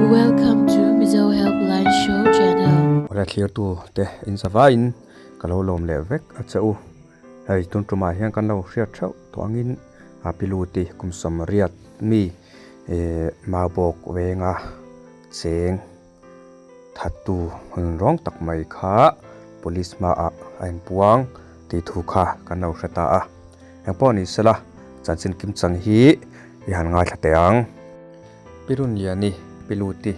Welcome to Mizo Helpline Show channel. Awle thlirtu te in zavaiin ka lo lawm leh vek a che u. Hei tun tumah hian kan lo hriat theuh tawh angin a piluti kum sawmriat mi eh Maubawk venga cheng thattu hun rawng tak mai kha police hmaah a inpuang tih thu kha kan lo hre ta a. Engpawh ni sela chanchin kim chang hi i han ngaithla teh ang. Pi Runliani, Pi Luti,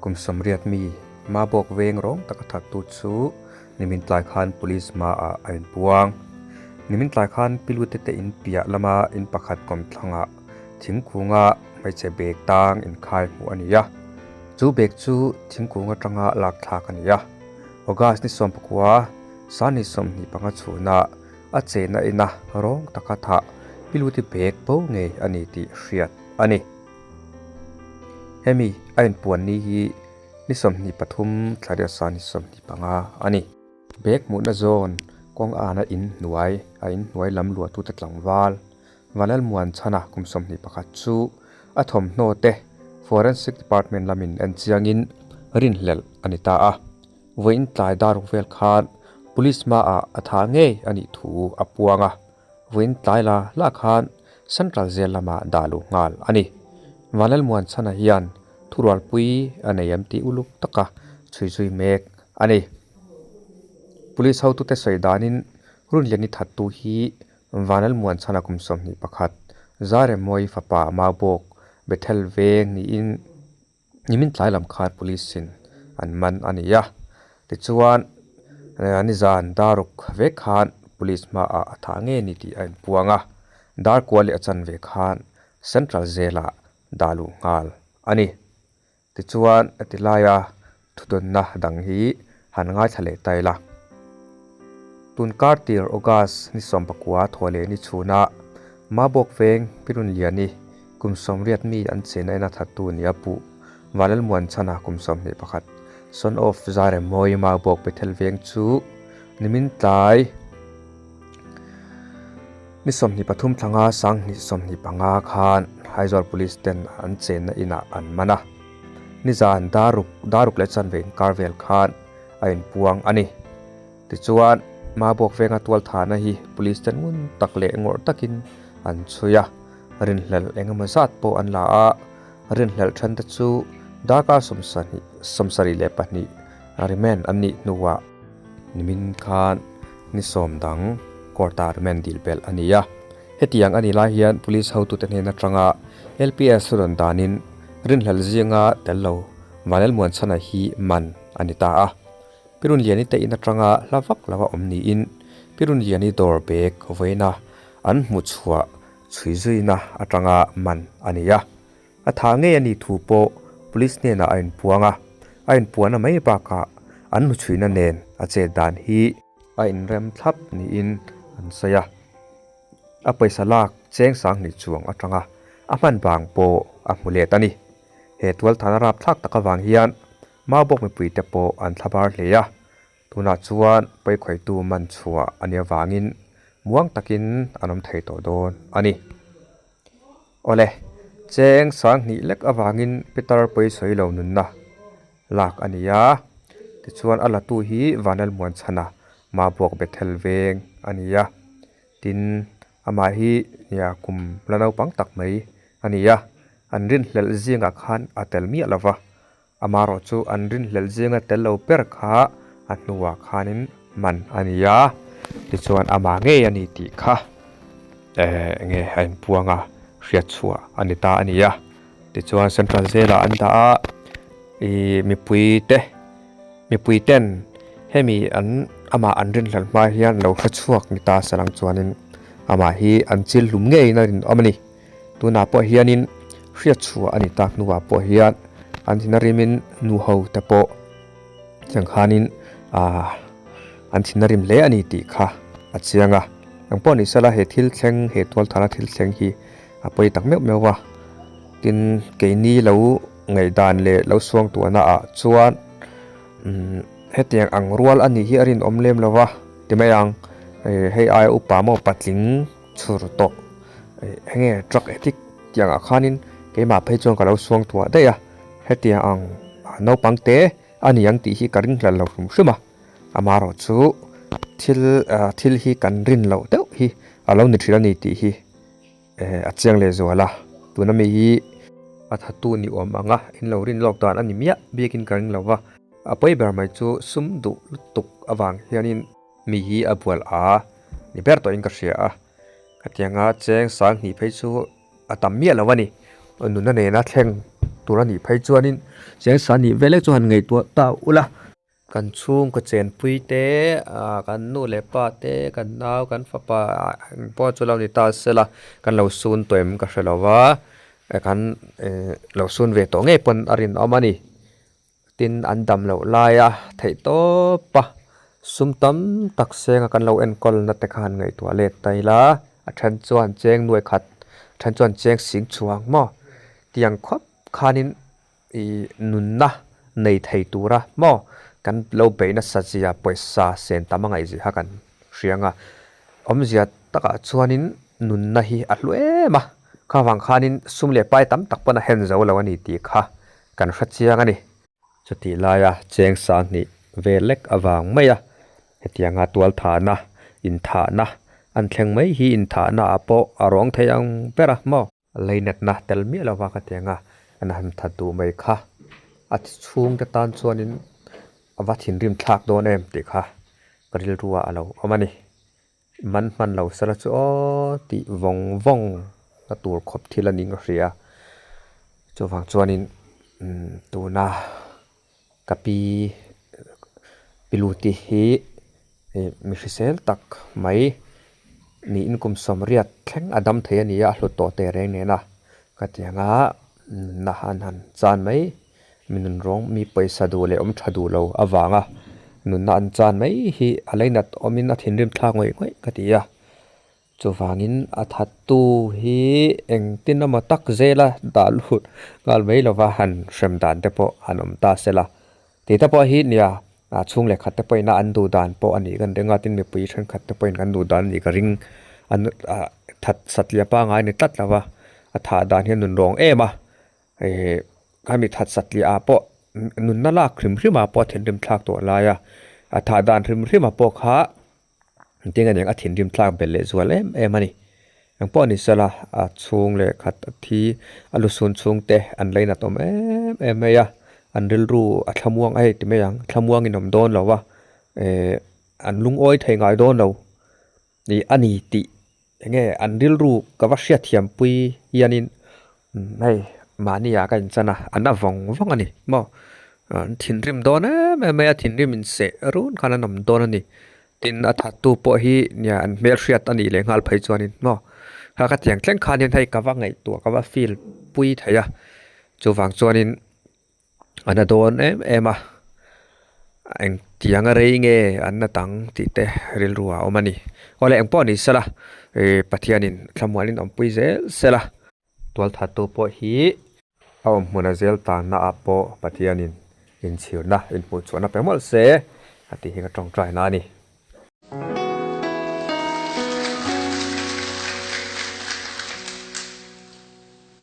kum sawmriat mi Mabawk veng rawng taka thattu chu nimin tlai khan police hmaah a inpuang. Nimin tlai khan Pi Luti te in piah lama in pakhat kawmthlangah thingkunga hmeichhe bag tang inkhai hmuh a ni a. Chu bag chu thingkung atanga lak thlak a ni a. August ni sawmpakua Sani 25 chhunah a chehna ina rawng taka thah Piluti bag bo ngei a ni tih hriat a ni. Hemi a inpuan ni hi ni 23 thla Sani 25 a ni. Bag hmuhna zawn kawng ana in hnuai a in hnuai lam luahtute tlangval Vanlalmuan chhana kum 21 chu a thawmhnaw te Forensic Department lamin en chiangin rinhlelh a ni ta a. Vawiin tlai dar vel khan Police hmaah a tha ngei a nih thu a puang a. Vawiin tlai la la khan Central Jail lamah dah luh nghal a ni. Vanlalmuan chhana hian thurualpui a nei em tih uluk taka chhui zui mek a ni. Police hotute sawi danin Runliani thattu hi Vanlalmuan chhana kum 21, Zaremawi fapa Maubawk Bethel veng niin nimin tlai lam khan police in an man a ni a. Tichuan nizan daruk vek khan police hmaah a thah ngei a ni tih a inpuang a, dar kual leh a chanve khan Central Jail ah dah luh nghal a ni. Tichuan heti laia thudawnna dang hi han ngaithla leh ta ila. Tun kar tir August ni 19 thaw leh ni chhuna Mabawk veng Pirunliani kum 80 mi an chena ina thattu ni a puh Vanlalmuan chhana kum 21 son of Zaremawi Mabawk Bethel veng chu nimin tlai Ni 23 thlanga sanghnih 25 khan Aizawl Police ten an chenna inah an man a. Nizan daruk daruk leh chanve inkar vel khan a inpuang a ni. Tichuan, Mabawk venga tualthahna hi Police ten ngun tak leh ngawrh takin an chhui a. Rinhlelh engemaw zat pawh an la a, rinhlelh then te chu darkar 72 remand an nih hnuah Nimin khan ni sawm dang court-ah remand dil belh a ni a. Hetiang a nih lai hian police hotute hnen atanga LPS rawn danin rinhlelh zinga tel lo Vanlalmuan chhana hi man a ni ta a. Pirunliani te in atanga hla vak lova awm niin Pirunliani dawr bag vawiina an hmu chhuah chhui zuina atanga man a ni a. A tha ngei a nih thu pawh police hnenah a inpuang a, a inpuahna mai bakah an hnuchhuihna nen a chet dan hi a inrem thlap niin an sawi a. A pawisa lak cheng sanghnih chuang atanga a hman vang pawh a hmu let a ni. He tualthana rapthlak tak avang hian Maubawk mipuite pawh an thlabar hle a, tunah chuan pawikhawihtu man chhuah a nih avangin muang takin an awm thei tawh dawn a ni. Awle, cheng sanghnih lek avangin Peter pawisawi lo nunna lak a ni a, tichuan a latu hi Vanlalmuan chhana Mabuak Bethel veng a ni a, tin amah hi nia kum la naupang tak mai a ni a, an rinhlelh zingah khan a tel miah lova, Amaherawh chu an rinhlelh zinga tel lo ber kha a hnuah khanin man a ni a, tichuan amah ngei a ni tih kha eh enge a inpuang a, hriat chhuah a ni ta a ni a. Tichuan Central Jail-ah an dah a, ih mipui te mipui ten hemi an amah an rinhlelh hma hian lo hre chhuak ni ta salang chuanin amah hi an chil hlum ngeiin a rinawm a ni. Tunah pawh hianin hriat chhuah a ni tak hnuah pawh hian an thin a rimin nu ho te pawh tiang khanin ah an thin a rim hle a ni tih kha a chiang a. Eng pawh ni sela he thil thleng he tual thana thil thleng hi a pawi tak meuh meuh a. Tin keini lo ngaihdan leh lo suang tuahna ah chuan umm hetiang ang rual a nih hi a rinawm lem lo va ti mai ang. Hei aia upa maw patling chhur tawh enge truck addict tih angah khanin keimah phei chuan ka lo suang tuah daih a. Hetiang ang naupang te a ni ang tih hi ka ring hlel lo hrim hrim a, amaherawhchu thil thil hi kan rin loh deuh hi a lo ni thin a ni tih hi a chiang leh zual a, tuna mi hi a thatu ni awm ang a, in lo rin lawk dan a ni miah biakin ka ring lo va, a pawi ber mai chu sum duh lutuk avang hianin mi hi a bual a ni ber tawhin ka hria a, khatianga cheng sanghnih phei chu a tam miah lo a ni. Nuna nena thleng tur a nih phei chuanin cheng sanghnih vel lek chu han ngaihtuah ta ula. Kan chhungkaw chenpui te, kan nu leh pa te, kan nau, kan fapa eng pawh chu lo ni ta sela kan lo sun tawh em ka hre lo va, kan lo sun ve tawh ngei pawn a rinawm a ni. Tin, an dam loh laia theih tawp a, sum tam tak senga kan lo enkawl na te khan ngaihtuah let ta ila, a then chuan cheng nuai khat, a then chuan cheng sing chhuang maw tiang khawp khanin ih nunna nei thei tura maw kan lo beih nasa zia pawisa sen tam a ngaih zia kha kan hria ang a, awmzia takah chuanin nunna hi a hlu em a, kha vang khanin sum leh pai tam tak pawn a hen zo lo a ni tih kha kan hre chiang a ni. Chutih laia cheng sanghnih vel lek avang mai a, hetianga tualthahna, inthahna an thleng mai hi inthahna ah pawh a rawng thei ang ber a maw? Leinatna tel miah lova ka ti ang a, an han that duh mai kha. A chhungte tan chuanin a va thinrim thlak dawn em tih kha ka rilruah a lo awm a ni. Man hman lo sela chu aw tih vawng vawng na tur khawp thil a ning ka hria. Chuvang chuanin tuna ka pi piluti hi mi hrisel tak mai niin kum sawmriat thleng a dam thei a ni a, a hlut tawh teh reng nen a ka ti ang a, nunna han han chan mai mi nun rawng mi pawisa duh leh awm tha duh lo avanga nunna an chan mai hi a leinat awmin a thinrim thlak ngawih ngawih ka ti a. Chuvangin a thattu hi engtin emaw tak zela dah lut nghal mai lova han hrem dan te pawh han awm ta se la. Tih te pawh hi nia a chhung leh khat te pawhin a an duh dan pawh a nih kan ring a, tin mipui thenkhat te pawhin kan duh dan a nih ka ring. An that satliah pangngai a ni tlat lova, a thah dan hi a nun rawng em a, eh khami that satliah ah pawh nunna lak hrim hrim ah pawh a thinrim thlak tawh lai a, a thah dan hrim hrim ah pawh kha Engtin aniang a thinrim tlak belh leh zual em em a ni. Eng pawh ni sela a chhung leh khat a thi a lusun chhung te an leinat awm em em mai a, an rilru a thlamuang a hei ti mai ang, thlamuang in awm dawn lo a, eh an lungawi thei ngai dawn lo ih a ni tih enge an rilru ka va hriatthiam pui hianin hei mahni ah ka inchan a, an a vawng vawng a ni maw, an thinrim dawn em em mai a, thinrim inseh run khan an awm dawn a ni. Tin a thattu pawh hi nia an hmelhriat a nih leh nghal phei chuanin maw kha ka tiang thleng khanin hei ka va ngaihtuah ka va feel pui thei a, chuvang chuanin a na dawn em em a, engtianga rei nge an na tang tih te rilru ah a awm a ni. Awle engpawh ni sela ih Pathianin thlamuanin awmpui zel sela. Tualthattu pawh hi a awm hmuna zel tanna ah pawh Pathianin inchhirna, inhmuhchhuahna pe mawlh se a tih hi ka tawngtaina a ni.